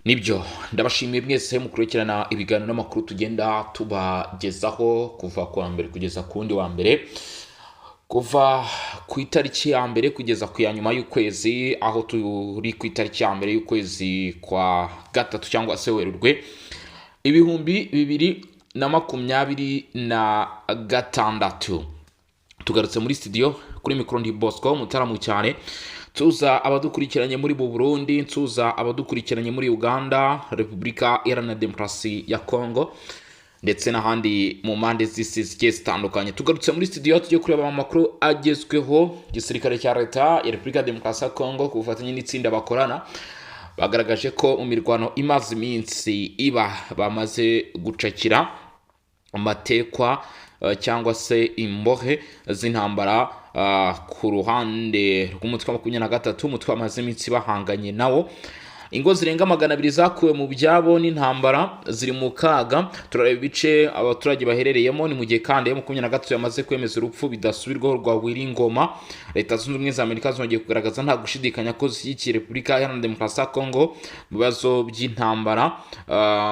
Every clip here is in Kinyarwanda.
Nibyo, ndabashimiye mwese mukurikirana ibiganiro n'amakuru tugenda tubagezaho kuva ku wa mbere kugeza ku wundi wa mbere, kuva ku itariki ya mbere kugeza ku ya nyuma y'ukwezi, aho turi ku itariki ya mbere y'ukwezi kwa gatatu cyangwa se Werurwe 2026. Tugarutse muri studio, kuri mikoro ndi Bosco Mutaramu cyane. Nsuhuza abadukurikiranye muri mu Burundi, nsuhuza abadukurikiranye muri Uganda, Repubulika Iharanira Demokarasi ya Congo ndetse n'ahandi mu mpande z'isi zigiye zitandukanye. Tugarutse muri studio, tujye kureba amakuru agezweho. Igisirikare cya Leta ya Repubulika ya Demokarasi ya Congo ku bufatanye n'itsinda bakorana bagaragaje ko mu mirwano imaze iminsi iba bamaze gucakira amatekwa cyangwa se imbohe z'intambara ku ruhande rw'umutwe wa 23, umutwe wamaze iminsi bahanganye nawo. Ingo zirenga 200 zakuwe mu byabo n'intambara ziri mu kaga. Turareba ibice abaturage baherereyemo. Ni mu gihe kandi 23 yamaze kwemeza urupfu bidasubirwaho rwa Willy Ngoma. Leta Zunze Ubumwe za Amerika zongeye kugaragaza nta gushidikanya ko zishyigikiye Repubulika Iharanira Demokarasi ya Kongo mu bibazo by'intambara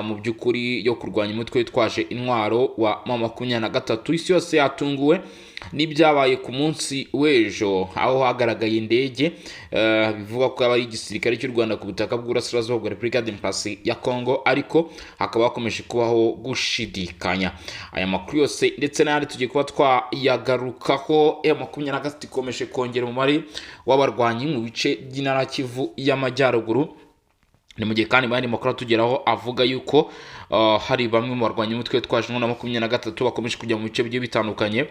mu by'ukuri yo kurwanya umutwe witwaje intwaro wa M23. Isi yose yatunguwe n'ibyabaye ku munsi w'ejo, aho hagaragaye indege bivugwa ko yaba ari igisirikare cy'u Rwanda ku butaka bw'uburasirazuba bwa Repubulika ya Demokarasi ya Kongo, ariko hakaba hakomeje kubaho gushidikanya. Aya makuru yose ndetse n'ayandi tugiye kuba twayagarukaho. M23 ikomeje kongera umubare w'abarwanyi mu bice by'intara Kivu y'Amajyaruguru. Ni mu gihe kandi mu yandi makuru atugeraho avuga yuko hari bamwe mu barwanyi umutwe witwaje intwaro na 23 bakomeje kujya mu bice bigiye bitandukanye,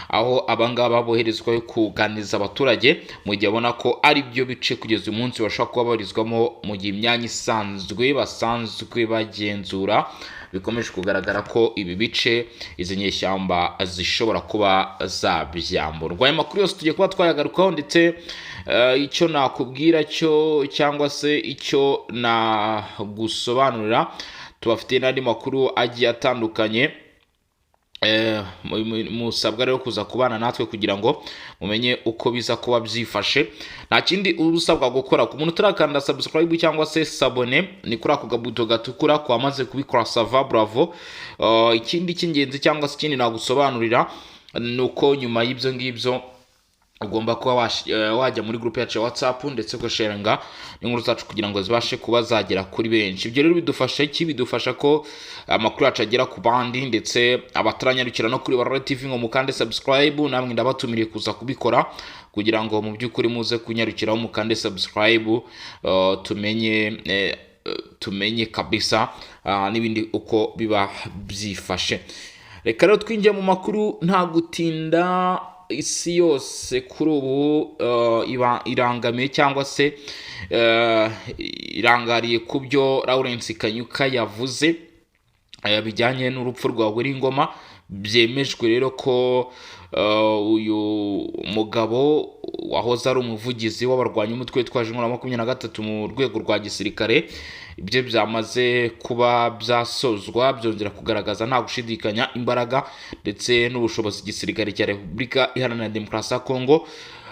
aho abangaba boherezwa kuganiriza abaturage mu gihe babona ko ari byo bice kugeza uyu munsi bashobora kuba babarizwamo, mu gihe imyanya isanzwe basanzwe bagenzura bikomeje kugaragara ko ibi bice izi nyeshyamba zishobora kuba zabyamburwa. Aya makuru yose tugiye kuba twayagarukaho, ndetse icyo nakubwira cyo cyangwa se icyo nagusobanurira, tubafitiye n'andi makuru agiye atandukanye. Musabwa rero kuza kubana natwe kugira ngo mumenye uko biza kuba byifashe. Nta kindi uba usabwa gukora ku muntu utarakanda subscribe cyangwa se s'abonner, ni kuri ako kabuto gatukura. Ku wamaze kubikora, ça va, bravo. Ikindi cy'ingenzi cyangwa se ikindi nagusobanurira ni uko nyuma y'ibyo ngibyo ugomba kuba wajya muri groupe yacu ya WhatsApp ndetse ugasharinga n'inkuru zacu kugira ngo zibashe kuba zagera kuri benshi. Ibyo rero bidufasha iki? Bidufasha ko amakuru yacu agera ku bandi. Ndetse abataranyarukira no kuri Barore TV ngo mukande subscribe, namwe ndabatumiriye kuza kubikora kugira ngo mu by'ukuri muze kunyarukiraho mukande subscribe, tumenye kabisa n'ibindi uko biba byifashe. Reka rero twinjiye mu makuru nta gutinda. Isi yose kuri ubu iba irangamiye cyangwa se irangariye ku byo Lawrence Kanyuka yavuze bijyanye n'urupfu rwa Willy Ngoma. Byemejwe rero ko uyu mugabo wahoze ari umuvugizi w'abarwanyi umutwe witwaje intwaro 23 mu rwego rwa gisirikare, ibyo byamaze kuba byasozwa, byongera kugaragaza nta gushidikanya imbaraga ndetse n'ubushobozi igisirikare cya Repubulika Iharanira Demokarasi ya Kongo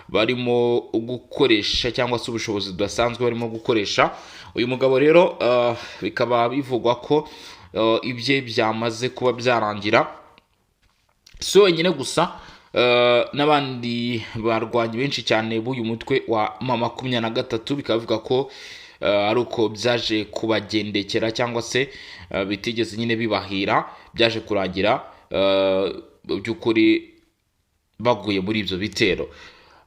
barimo gukoresha, cyangwa se ubushobozi budasanzwe barimo gukoresha. Uyu mugabo rero bikaba bivugwa ko ibye byamaze kuba byarangira. Si wenyine gusa, n'abandi barwanyi benshi cyane b'uyu mutwe wa M23 bikaba bivuga ko ari uko byaje kubagendekera, cyangwa se bitigeze nyine bibahira, byaje kurangira mu by'ukuri baguye muri ibyo bitero.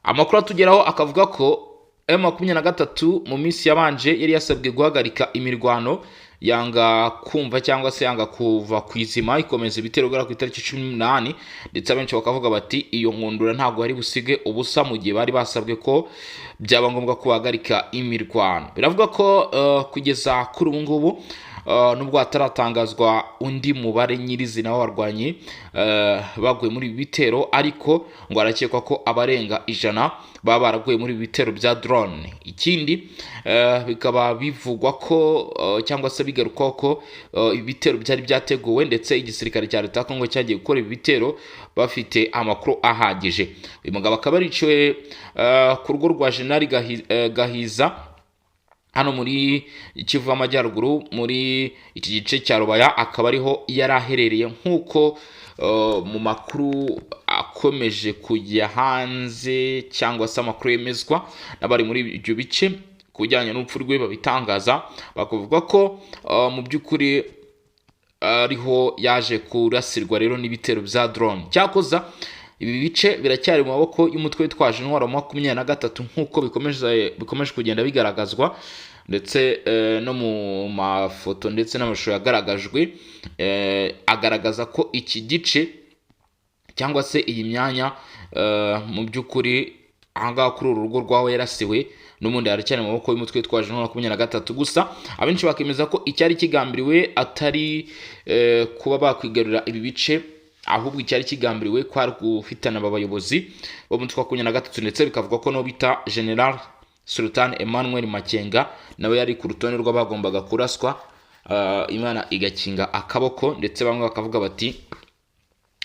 Amakuru atugeraho akavuga ko M23 mu minsi yabanje yari yasabwe guhagarika imirwano, yanga kumva cyangwa se yanga kuva ku izima, ikomeza ibitero guhera ku itariki 18. Ndetse abenshi bakavuga bati iyo nkundura ntabwo bari busige ubusa, mu gihe bari basabwe ko byaba ngombwa ko bahagarika imirwano. Biravuga ko kugeza kuri ubu ngubu, nubwo hataratangazwa undi mubare nyirizina w'abarwanyi baguye muri ibi bitero, ariko ngo harakekwa ko abarenga 100 baba baraguye muri ibi bitero bya drone. Ikindi bikaba bivugwa ko cyangwa se bigarukwaho ko ibitero byari byateguwe, ndetse igisirikare cya Leta ya Kongo cyagiye gukora ibi bitero bafite amakuru ahagije. Uyu mugabo akaba yariciwe ku rugo rwa General Gahiza. Hano muri Kivu y'Amajyaruguru, muri iki gice cya Rubaya, akaba ariho yari aherereye, nk'uko mu makuru akomeje kujya hanze cyangwa se amakuru yemezwa n'abari muri ibyo bice ku bijyanye n'urupfu rwe babitangaza, bakavuga ko mu by'ukuri ariho yaje kurasirwa rero n'ibitero bya drone. Cyakoza ibi bice biracyari mu maboko y'umutwe witwaje intwaro 23, nk'uko bikomeje kugenda bigaragazwa, ndetse no mu mafoto ndetse n'amashusho yagaragajwe, agaragaza ko iki gice cyangwa se iyi myanya, mu by'ukuri ahangaha kuri uru rugo rwaho yarasiwe, n'ubundi haracyari mu maboko y'umutwe witwaje intwaro 23. Gusa abenshi bakemeza ko icyari kigambiriwe atari kuba bakwigarurira ibi bice, ahubwo icyari kigambiriwe kwari guhitana aba bayobozi bo mu mutwe wa 23, ndetse bikavuga ko n'uwo bita General Sultan Emmanuel Makenga nawe yari ku rutonde rw'abagombaga kuraswa, Imana igakinga akaboko. Ndetse bamwe bakavuga bati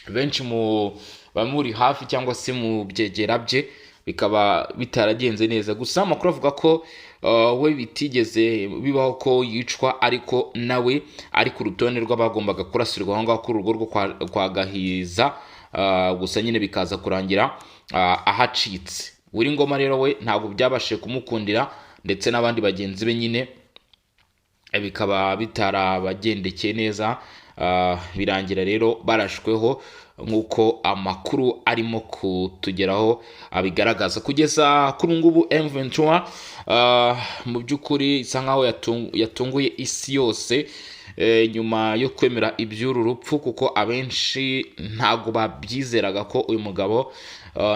benshi mu bamuri hafi cyangwa se mu byegera bye bikaba bitaragenze neza. Gusa amakuru avuga ko we bitigeze bibaho ko yicwa, ariko nawe ari ku rutonde rw'abagombaga kurasirwa aho ngaho kuri urugo rwo kwa Gahiza, gusa nyine bikaza kurangira ahacitse. Willy Ngoma rero we ntabwo byabashije kumukundira, ndetse n'abandi bagenzi be nyine bikaba bitarabagendekeye neza, birangira rero barashweho, nk'uko amakuru arimo kutugeraho abigaragaza. Kugeza kuri ubu ngubu M23 mu by'ukuri isa nkaho yatunguye isi yose, nyuma yo kwemera iby'uru rupfu, kuko abenshi ntabwo babyizeraga ko uyu mugabo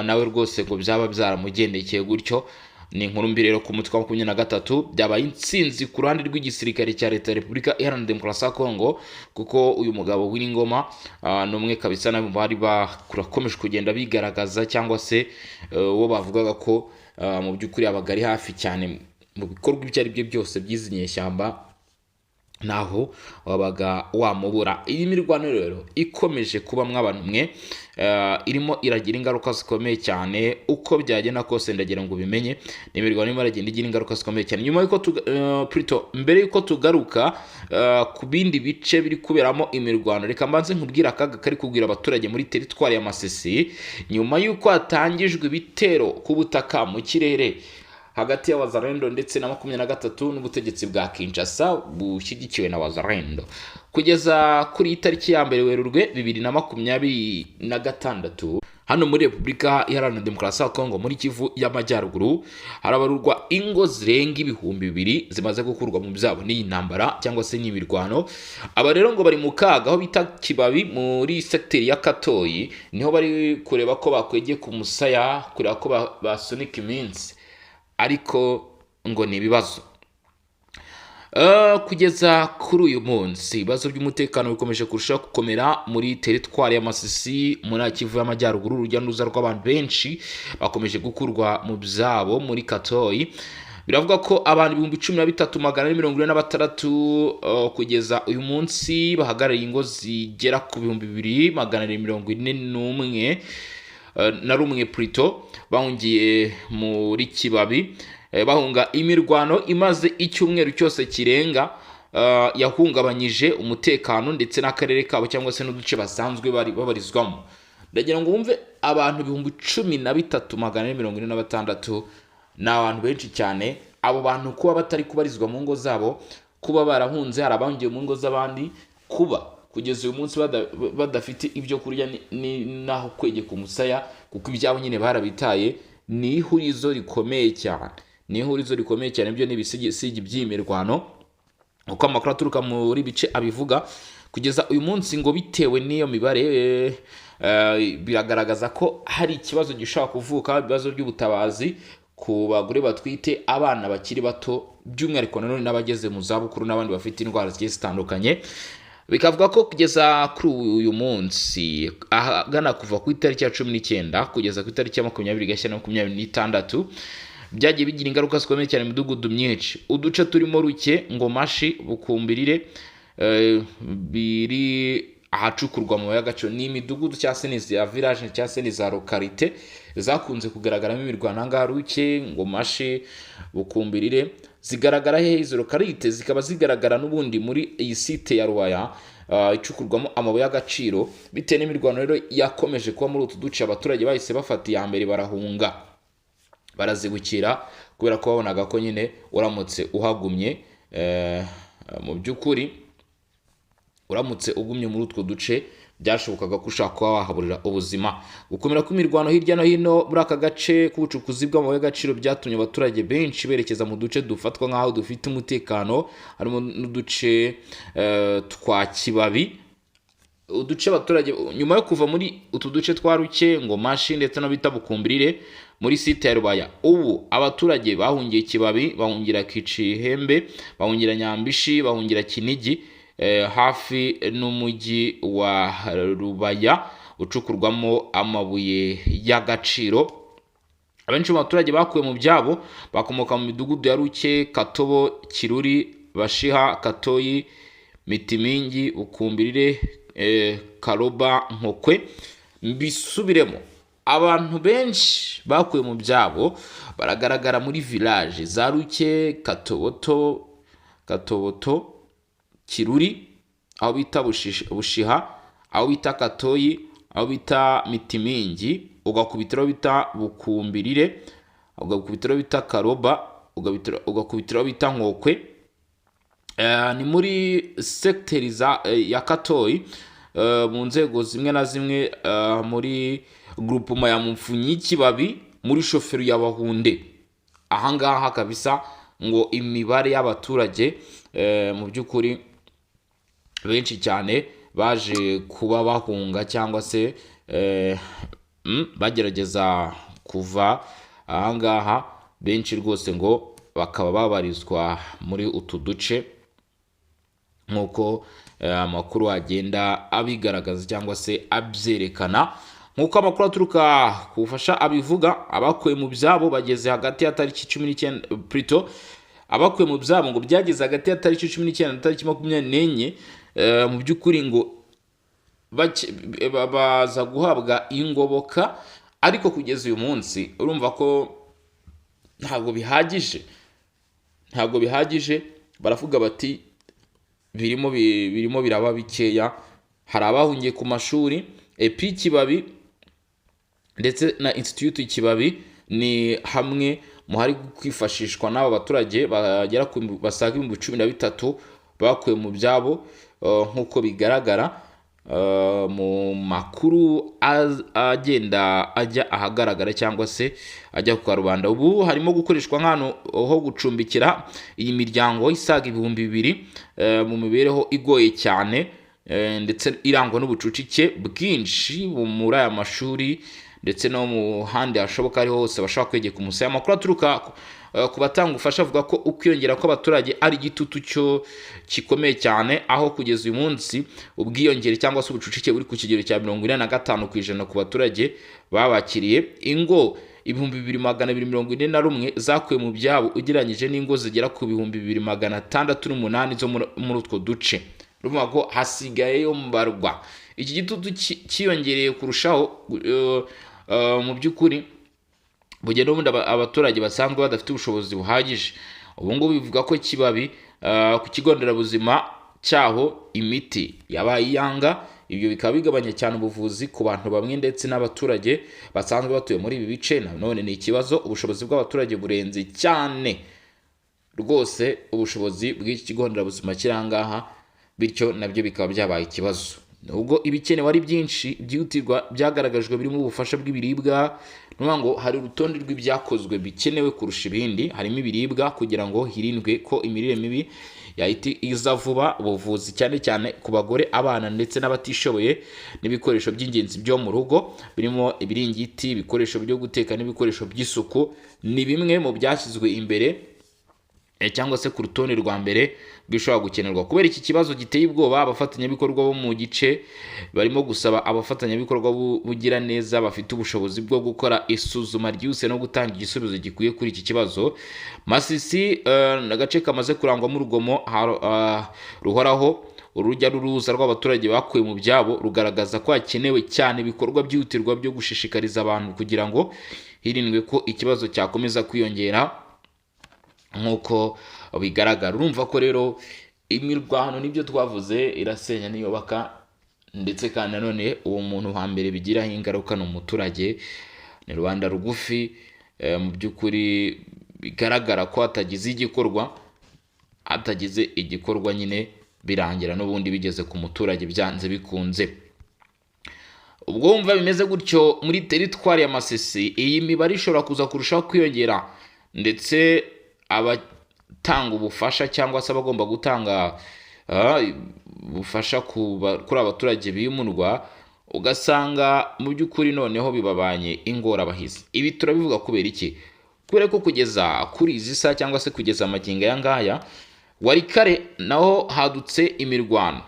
nawe rwose ngo byaba byaramugendekeye gutyo. Ni inkuru mbi rero ku mutwe wa 23. Byabaye intsinzi ku ruhande rw'igisirikare cya Leta ya Repubulika Iharanira Demokarasi ya Kongo, kuko uyu mugabo Willy Ngoma ni umwe kabisa nabo bari barakomeje kugenda bigaragaza, cyangwa se uwo bavugaga ko mu by'ukuri yabaga ari hafi cyane mu bikorwa ibyo ari byo byose by'izi nyeshyamba, naho wabaga wamubura. Iyi mirwano rero ikomeje kuba mw'abantu mwe, irimo iragira ingaruka zikomeye cyane. Uko byagenda kose, ndagira ngo ubimenye, ni imirwano irimo iragenda igira ingaruka zikomeye cyane. Nyuma y'uko plutôt mbere y'uko tugaruka ku bindi bice biri kuberamo imirwano, reka mbanze nkubwire akaga kari kubwira abaturage muri teritwari ya Masisi, nyuma y'uko hatangijwe ibitero ku butaka, mu kirere, hagati ya Wazalendo ndetse na 23 n'ubutegetsi bwa Kinshasa bushyigikiwe na Wazalendo. Kugeza kuri iyi tariki ya 1 Werurwe 2026, hano muri Repubulika Iharanira Demokarasi ya Kongo, muri Kivu y'Amajyaruguru, harabarurwa ingo zirenga 2000 zimaze gukurwa mu byabo n'iyi ntambara cyangwa se n'imirwano. Aba rero ngo bari mu kaga aho bita Kibabi, muri segiteri ya Katoyi, niho bari kureba ko bakwegeka umusaya, kureba ko basunika iminsi, ariko ngo ni ibibazo. Kugeza kuri uyu munsi ibibazo by'umutekano bikomeje kurushaho gukomera muri teritwari ya Masisi, muri Kivu y'Amajyaruguru. Urujya n'uruza rw'abantu benshi bakomeje gukurwa mu byabo muri Katoyi. Biravuga ko abantu 13,446 kugeza uyu munsi bahagarariye ingo zigera ku 2,241 na rumwe plutôt, bahungiye muri Kibabi, bahunga imirwano imaze icyumweru cyose kirenga, yahungabanyije umutekano ndetse n'akarere kabo cyangwa se n'uduce basanzwe bari babarizwamo. Ndagira ngo wumve, abantu 13,446 ni abantu benshi cyane. Abo bantu kuba batari kubarizwa mu ngo zabo, kuba barahunze, hari abahungiye mu ngo z'abandi, kuba kugeza uyu munsi badafite ibyo kurya n'aho kwegeka umusaya, kuko ibyabo nyine barabitaye, ni ihurizo rikomeye cyane, ni ihurizo rikomeye cyane. Ibyo ni ibisigisigi by'iyi mirwano, uko amakuru aturuka muri bice abivuga. Kugeza uyu munsi ngo bitewe n'iyo mibare, biragaragaza ko hari ikibazo gishobora kuvuka, ibibazo by'ubutabazi ku bagore batwite, abana bakiri bato, by'umwihariko nanone n'abageze mu zabukuru n'abandi bafite indwara zigiye zitandukanye. Bikavuga ko kugeza kuri uyu munsi, ahagana kuva ku itariki ya 19 kugeza ku itariki ya 20 Gashyantare 26, byagiye bigira ingaruka zikomeye cyane mu midugudu myinshi. Uduce turimo Ruke, Ngomashi, Bukumbirire, biri ahacukurwa amabuye y'agaciro, ni imidugudu cyangwa se ni za village cyangwa se ni za localité zakunze kugaragaramo imirwano. Ahangaha Ruke, Ngomashi, Bukumbirire. Zigaragara hehe izo localité? Zikaba zigaragara n'ubundi muri iyi site ya Rubaya, icukurwamo amabuye y'agaciro. Bitewe n'imirwano rero yakomeje kuba muri utu duce, abaturage bahise bafata iya mbere barahunga, barazibukira, kubera ko babonaga ko nyine uramutse uhagumye, mu by'ukuri uramutse ugumye muri utwo duce, byashobokaga ko ushobora kuba wahaburira ubuzima. Gukomera kw'imirwano hirya no hino muri aka gace k'ubucukuzi bw'amabuye y'agaciro byatumye abaturage benshi berekeza mu duce dufatwa nk'aho dufite umutekano, harimo n'uduce twa Kibabi. Uduce abaturage nyuma yo kuva muri utu duce twa Ruke, Ngomashi ndetse no bita Bukumbirire muri site ya Rubaya, ubu abaturage bahungiye Kibabi, bahungira Kicihembe, bahungira Nyambishi, bahungira Kinigi, hafi n'umujyi wa Rubaya ucukurwamo amabuye y'agaciro. Abenshi mu baturage bakuwe mu byabo bakomoka mu midugudu ya Ruke, Katobo, Kiruri, Bashiha, Katoyi, Mitimingi, Bukumbirire, Karoba, Nkokwe. Mbisubiremo, abantu benshi bakuwe mu byabo baragaragara muri village za Ruke, Katoboto, Katoboto, Kiruri, aho bita Bushiha, aho bita Katoyi, aho bita Mitimingi, ugakubitiraho bita Bukumbirire, ugakubitiraho bita Karoba, ugakubitiraho bita Nkokwe. Ni muri segiteri ya Katoyi, mu nzego zimwe na zimwe, muri groupement ya Mupfunyi Kibabi, muri chefferie ya Bahunde. Ahangaha kabisa ngo imibare y'abaturage, mu by'ukuri benshi cyane baje kuba bahunga cyangwa se bagerageza kuva ahangaha, benshi rwose ngo bakaba babarizwa muri utu duce, nk'uko amakuru agenda abigaragaza cyangwa se abyerekana. Nk'uko amakuru aturuka ku bufasha abivuga, abakuwe mu byabo bageze hagati ya tariki 19, plutôt abakuwe mu byabo ngo byageze hagati ya tariki 19 na tariki 24. Mu by'ukuri ngo baza guhabwa ingoboka, ariko kugeza uyu munsi urumva ko ntabwo bihagije, ntabwo bihagije. Baravuga bati birimo biraba bikeya. Hari abahungiye ku mashuri EP Kibabi ndetse na Institute Kibabi, ni hamwe mu hari kwifashishwa n'aba baturage bagera ku basaga 13,000 bakuwe mu byabo, nk'uko bigaragara mu makuru agenda ajya ahagaragara cyangwa se ajya ku karubanda. Ubu harimo gukoreshwa nk'ahantu ho gucumbikira iyi miryango isaga 2000, mu mibereho igoye cyane, ndetse irangwa n'ubucucike bwinshi muri aya mashuri ndetse no mu handi hashoboka ariho hose bashobora kwegeka umusaya. Amakuru aturuka ku batanga ubufasha avuga ko ukwiyongera kw'abaturage ari igitutu cyo gikomeye cyane, aho kugeza uyu munsi ubwiyongere cyangwa se ubucucike buri ku kigero cya 45% ku baturage babakiriye. Ingo 2241 zakuwe mu byabo ugereranyije n'ingo zigera ku 2608 zo muri utwo duce. Urumva ko hasigayeyo mbarwa. Iki gitutu cyiyongereye kurushaho, mu by'ukuri bugenda ubundi abaturage basanzwe badafite ubushobozi buhagije. Ubu ngubu bivuga ko Kibabi, ku kigo nderabuzima cyaho imiti yabaye iyanga. Ibyo bikaba bigabanya cyane ubuvuzi ku bantu bamwe ndetse n'abaturage basanzwe batuye muri ibi bice. Nanone ni ikibazo, ubushobozi bw'abaturage burenze cyane rwose ubushobozi bw'iki kigo nderabuzima kiri aha ngaha, bityo nabyo bikaba byabaye ikibazo. Nubwo ibikenewe ari byinshi byihutirwa byagaragajwe birimo ubufasha bw'ibiribwa, ni ukuvuga ngo hari urutonde rw'ibyakozwe bikenewe kurusha ibindi, harimo ibiribwa kugira ngo hirindwe ko imirire mibi yahita iza vuba, ubuvuzi cyane cyane ku bagore, abana ndetse n'abatishoboye, n'ibikoresho by'ingenzi byo mu rugo birimo ibiringiti, ibikoresho byo guteka n'ibikoresho by'isuku, ni bimwe mu byashyizwe imbere, cyangwa se ku rutonde rwa mbere rw'ibishobora gukenerwa. Kubera iki kibazo giteye ubwoba, abafatanyabikorwa bo mu gice barimo gusaba abafatanyabikorwa bugira neza bafite ubushobozi bwo gukora isuzuma ryihuse no gutanga igisubizo gikwiye kuri iki kibazo. Masisi, ni agace kamaze kurangwamo urugomo ruhoraho. Urujya n'uruza rw'abaturage bakuwe mu byabo rugaragaza ko hakenewe cyane ibikorwa byihutirwa byo gushishikariza abantu kugira ngo hirindwe ko ikibazo cyakomeza kwiyongera. Nk'uko bigaragara, urumva ko rero imirwano, nibyo twavuze, irasenya niyubaka. Ndetse kandi nanone uwo muntu wa mbere bigiraho ingaruka ni umuturage, ni rubanda rugufi. Mu by'ukuri bigaragara ko hatagize igikorwa nyine birangira n'ubundi bigeze ku muturage byanze bikunze. Ubwo wumva bimeze gutyo muri teritwari ya Masisi, iyi mibare ishobora kuza kurushaho kwiyongera, ndetse abatanga ubufasha cyangwa se abagomba gutanga ubufasha kuri abaturage bimurwa, ugasanga mu by'ukuri noneho bibabanye ingorabahizi. Ibi turabivuga kubera iki? Kubera ko kugeza kuri izi saha cyangwa se kugeza amagingo aya ngaya, Walikale naho hadutse imirwano.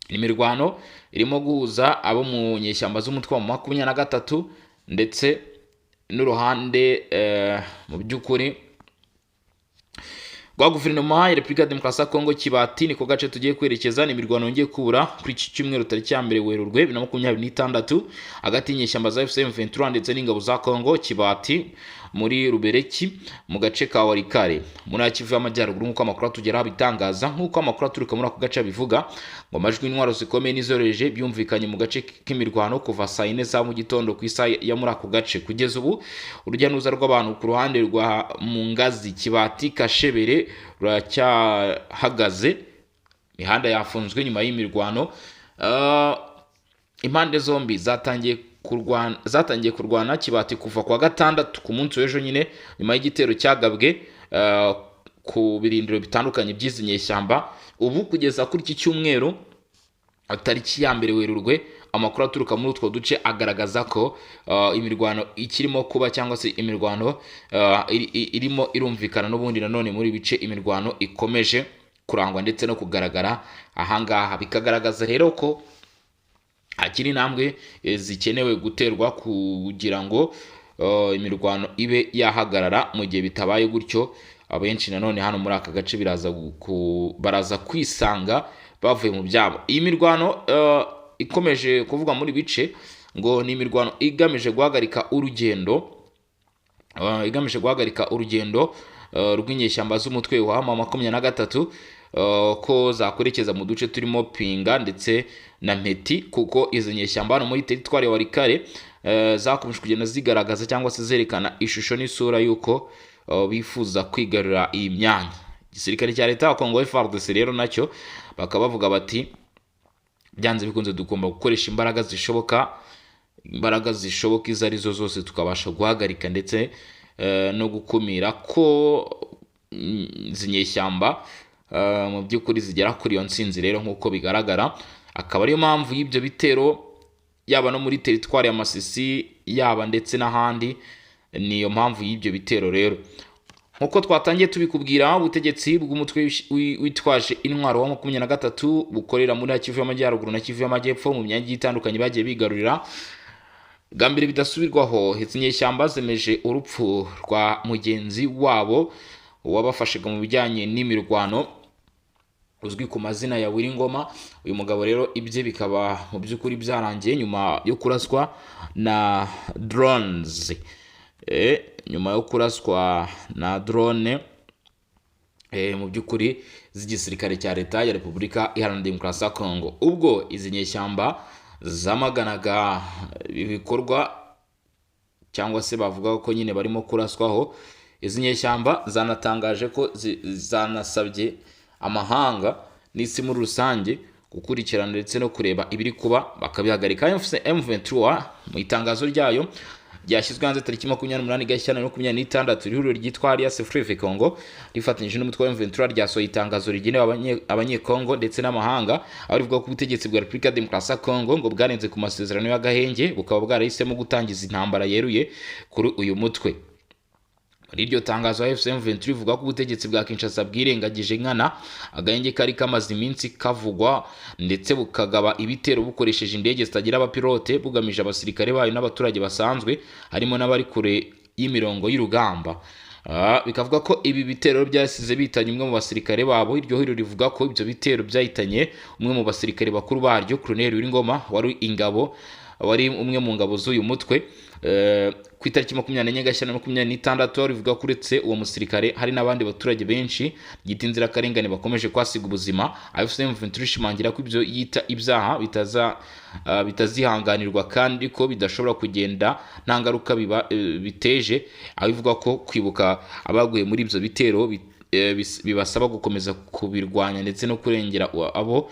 Imirwano irimo guhuza abo mu nyeshyamba z'umutwe wa 23 ndetse n'uruhande mu by'ukuri rwa guverinoma ya Repubulika ya Demokarasi ya Kongo. Kibati niko gace tugiye kwerekeza. Ni imirwano yongeye kubura kuri iki cyumweru tariki ya 1 Werurwe 2026 hagati y'inyeshyamba za AFC M23 ndetse n'ingabo za Kongo, Kibati muri Rubereki mu gace ka Walikale muri Kivu y'Amajyaruguru, nk'uko amakuru atugeraho abitangaza. Nk'uko amakuru aturuka muri ako gace abivuga, ngo amajwi y'intwaro zikomeye n'izoroheje byumvikanye mu gace k'imirwano kuva saa 4 za mu gitondo ku isaha ya muri ako gace. Kugeza ubu urujya n'uruza rw'abantu ku ruhande rwa Mungazi, Kibati, Kashebere ruracyahagaze, imihanda yafunzwe nyuma y'imirwano. Impande zombi zatangiye kurwana Kibati kuva kuwa gatandatu, ku munsi w'ejo nyine, nyuma y'igitero cyagabwe ku birindiro bitandukanye by'izi nyeshyamba. Ubu kugeza kuri iki cyumweru tariki ya 1 Werurwe, amakuru aturuka muri utwo duce agaragaza ko imirwano ikirimo kuba cyangwa se imirwano irimo irumvikana n'ubundi nanone muri bice imirwano ikomeje kurangwa ndetse no kugaragara ahangaha. Bikagaragaza rero ko hakiri intambwe zikenewe guterwa kugira ngo imirwano ibe yahagarara. Mu gihe bitabaye gutyo, abenshi nanone hano muri aka gace baraza kwisanga bavuye mu byabo. Iyi mirwano ikomeje kuvugwa muri bice ngo ni imirwano igamije guhagarika urugendo rw'inyeshyamba z'umutwe wa M23 ko zakwerekeza mu duce turimo Pinga ndetse na Mpeti, kuko izi nyeshyamba hano muri teritwari ya Walikale zakomeje kugenda zigaragaza cyangwa se zerekana ishusho n'isura y'uko bifuza kwigarurira iyi myanya. Igisirikare cya leta ya Kongo FARDC rero nacyo bakaba bavuga bati: "Byanze bikunze tugomba gukoresha imbaraga zishoboka izo arizo zose, tukabasha guhagarika ndetse no gukumira ko izi nyeshyamba mu by'ukuri zigera kuri iyo ntsinzi." Rero nk'uko bigaragara, akaba ariyo mpamvu y'ibyo bitero, yaba no muri teritwari ya Masisi, yaba ndetse n'ahandi, niyo mpamvu y'ibyo bitero. Rero nk'uko twatangiye tubikubwira, ubutegetsi bw'umutwe witwaje intwaro wa 23 bukorera muri Kivu y'Amajyaruguru na Kivu y'Amajyepfo mu myanya igiye itandukanye bagiye bigarurira bwa mbere bidasubirwaho, izi nyeshyamba zemeje urupfu rwa mugenzi wabo wabafashaga mu bijyanye n'imirwano uzwi ku mazina ya Ngoma. Uyu mugabo rero ibye bikaba mu by'ukuri byarangiye nyuma yo kuraswa na drones, nyuma yo kuraswa na drone mu by'ukuri z'igisirikare cya leta ya Repubulika Iharanira Demokarasi ya Kongo, ubwo izi nyeshyamba zamaganaga ibikorwa cyangwa se bavuga ko nyine barimo kuraswaho. Izi nyeshyamba zanatangaje ko zanasabye amahanga n'isi muri rusange gukurikirana ndetse no kureba ibiri kuba bakabihagarika. M23 mu itangazo ryayo ryashyizwe hanze tariki 28 Gashyantare 26, ihuriro ryitwa Alliance Fleuve Congo rifatanyije n'umutwe wa M23 ryasohoye itangazo rigenewe abanyekongo ndetse n'amahanga, aho rivuga ko ubutegetsi bwa Repubulika ya Demokarasi ya Kongo ngo bwarenze ku masezerano y'agahenge, bukaba bwarahisemo gutangiza intambara yeruye kuri uyu mutwe. Muri iryo tangazo, AFC M23 ivuga ko ubutegetsi bwa Kinshasa bwirengagije nkana agahenge kari kamaze iminsi kavugwa, ndetse bukagaba ibitero bukoresheje indege zitagira abapilote, bugamije abasirikare bayo n'abaturage basanzwe, harimo n'abari kure y'imirongo y'urugamba. Bikavuga ko ibi bitero byasize bitanye umwe mu basirikare babo. Iryo huriro rivuga ko ibyo bitero byahitanye umwe mu basirikare bakuru baryo, Colonel Ngoma, wari ingabo wari umwe mu ngabo z'uyu mutwe ku itariki 24 Gashyantare 26, rivuga ko uretse uwo musirikare hari n'abandi baturage benshi ryita inzirakarengane bakomeje kwasiga ubuzima. AFC M23 ishimangira ko ibyo yita ibyaha bitazihanganirwa kandi ko bidashobora kugenda nta ngaruka biba biteje, aho ivuga ko kwibuka abaguye muri ibyo bitero bibasaba gukomeza kubirwanya ndetse no kurengera abo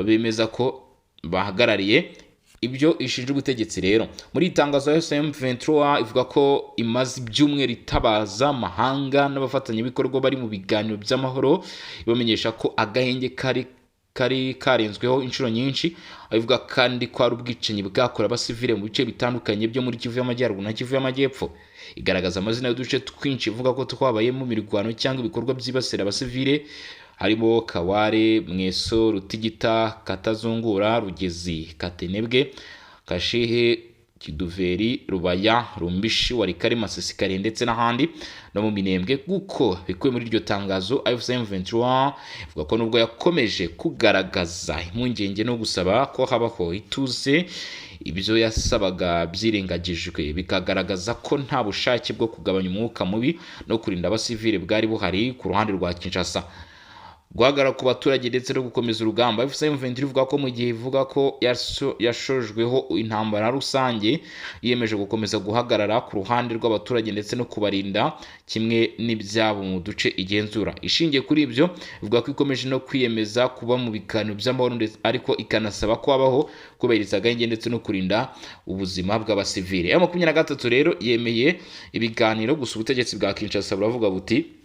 bemeza ko bahagarariye. Ibyo ishinja ubutegetsi rero, muri iri tangazo M23 ivuga ko imaze ibyumweru itabaza amahanga n'abafatanyabikorwa bari mu biganiro by'amahoro, ibamenyesha ko agahenge kari karenzweho inshuro nyinshi. Ivuga kandi ko ari ubwicanyi bwakorewe abasivile mu bice bitandukanye byo muri Kivu y'Amajyaruguru na Kivu y'Amajyepfo. Igaragaza amazina y'uduce twinshi ivuga ko twabayemo imirwano cyangwa ibikorwa byibasira abasivile, harimo Kaware, Mweso, Rutigita, Katazungura, Rugezi, Katenebwe, Kashehe, Kiduveri, Rubaya, Rumbishi, Warikare, Masisi, Kare ndetse n'ahandi no mu Minembwe. Kuko bikubiye muri iryo tangazo, AFC M23 ivuga ko nubwo yakomeje kugaragaza impungenge no gusaba ko habaho ituze, ibyo yasabaga byirengagijwe, bikagaragaza ko nta bushake bwo kugabanya umwuka mubi no kurinda abasivile bwari buhari ku ruhande rwa Kinshasa. Guhagarara ku baturage ndetse no gukomeza urugamba, AFC M23 ivuga ko mu gihe ivuga ko yashojweho intambara rusange, yiyemeje gukomeza guhagarara ku ruhande rw'abaturage ndetse no kubarinda kimwe n'ibyabo mu duce igenzura. Ishingiye kuri ibyo, ivuga ko ikomeje no kwiyemeza kuba mu biganiro by'amahoro, ariko ikanasaba ko habaho kubahiriza agahenge ndetse no kurinda ubuzima bw'abasivile. M23 rero yemeye ibiganiro, gusa ubutegetsi bwa Kinshasa buravuga buti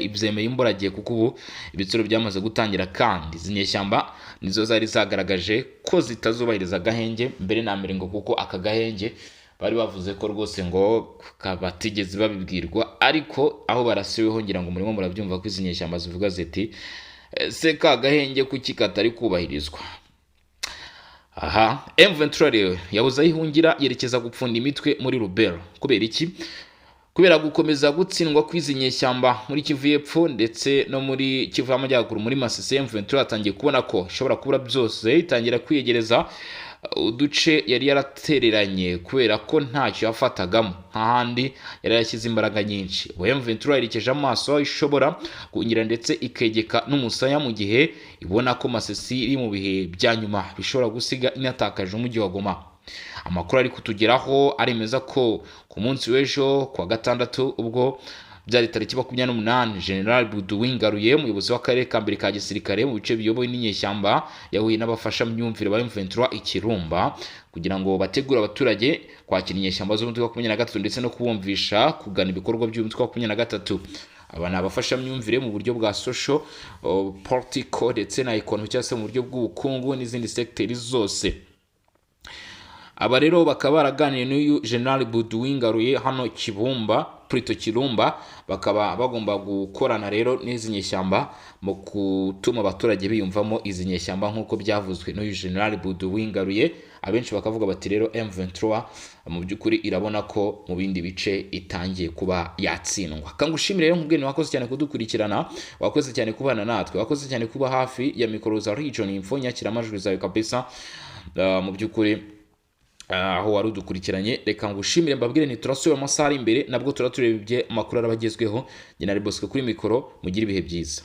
ibyemeye imburagihe, kuko ubu ibitsuro byamaze gutangira, kandi izi nyeshyamba nizo zari zagaragaje ko zitazubahiriza agahenge mbere na mbere, ngo kuko aka gahenge bari bavuze ko rwose ngo batigeze babibwirwa. Ariko aho barasiweho, ngira ngo murimo murabyumva ko izi nyeshyamba zivuga ziti: "Se ka gahenge kuki katari kubahirizwa?" Aha M23 rero yabuze aho ihungira, yerekeza gupfunda imitwe muri Rubero. Kubera iki? Kubera gukomeza gutsindwa kw'izi nyeshyamba muri Kivu y'Epfo ndetse no muri Kivu y'Amajyaruguru muri Masisi, M23 yatangiye kubona ko ishobora kubura byose, itangira kwiyegereza uduce yari yaratereranye kubera ko ntacyo yafatagamo, nk'ahandi yari yarashyize imbaraga nyinshi. Ubu M23 yerekeje amaso aho ishobora guhungira ndetse ikegeka n'umusaya, mu gihe ibona ko Masisi iri mu bihe bya nyuma bishobora gusiga inatakaje umujyi wa Goma. Amakuru ari kutugeraho aremeza ko ku munsi w'ejo kuwa gatandatu, ubwo byari tariki 28, General Buduwi Ngaruye, umuyobozi w'akarere ka mbere ka gisirikare mu bice biyobowe n'inyeshyamba, yahuye n'abafashamyumvire ba M23 i Kirumba kugira ngo bategure abaturage kwakira inyeshyamba z'umutwe wa 23 ndetse no kubumvisha kugana ibikorwa by'umutwe wa 23. Aba ni abafashamyumvire mu buryo bwa social, political ndetse na economic, cyangwa se mu buryo bw'ubukungu n'izindi secteurs zose. Aba rero bakaba baraganiriye n'uyu General Buduwi Ngaruye hano Kibumba, Prito Kirumba, bakaba bagomba gukorana rero n'izi nyeshyamba mu gutuma abaturage biyumvamo izi nyeshyamba, nk'uko byavuzwe n'uyu General Buduwi Ngaruye. Abenshi bakavuga bati rero M23 mu by'ukuri irabona ko mu bindi bice itangiye kuba yatsindwa. Kangushimire rero nkubwire, wakoze cyane kudukurikirana, wakoze cyane kubana natwe, wakoze cyane kuba hafi ya mikoro za Region Info, nyakiramajwi zawe kabisa. Mu by'ukuri aho wari udukurikiranye, reka ngushimire, mbabwire nti turasubira amasaha ari imbere, nabwo turaturebye amakuru arabagezweho. Njye na Bosco kuri mikoro, mugire ibihe byiza.